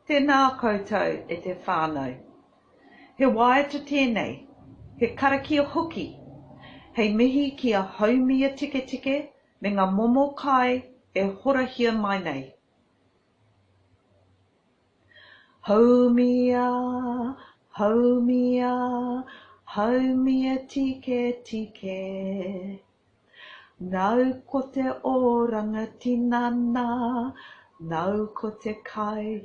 Tēnā koutou e te whānau. He waiata tēnei, he karakia hoki, hei mihi ki a Haumia Tiketike me ngā momo kai e horahia mai nei. Haumia, haumia, haumia tiketike. Nāu ko te oranga tinana, nāu ko te kai,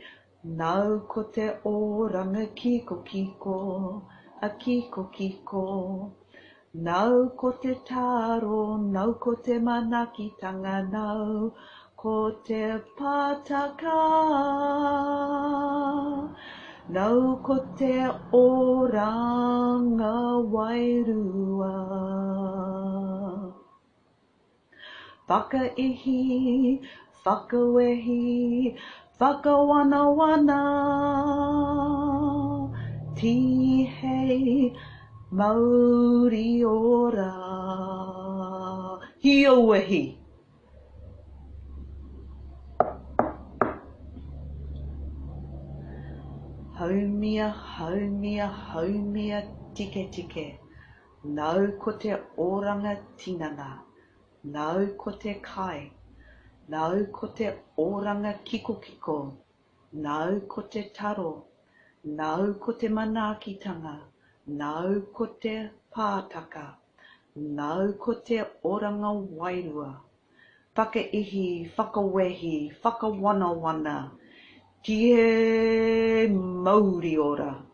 nāu ko te oranga kikokiko, a kikokiko. Nāu ko te taro, nāu ko te manaakitanga, nāu ko te pātaka. Nāu ko te oranga wairua. Whakaihi, whakawehi, whakawanawana, Tīhei mauri ora. Hīauahi! Haumia, haumia, haumia tiketike, Nāu ko te oranga tinana, nāu ko te kai, nāu ko te oranga kikokiko, nāu ko te taro, nāu ko te manaakitanga, nāu ko te pātaka, nāu ko te oranga wairua. Whakaihi, whakawehi, whakawanawana, tihei mauri ora!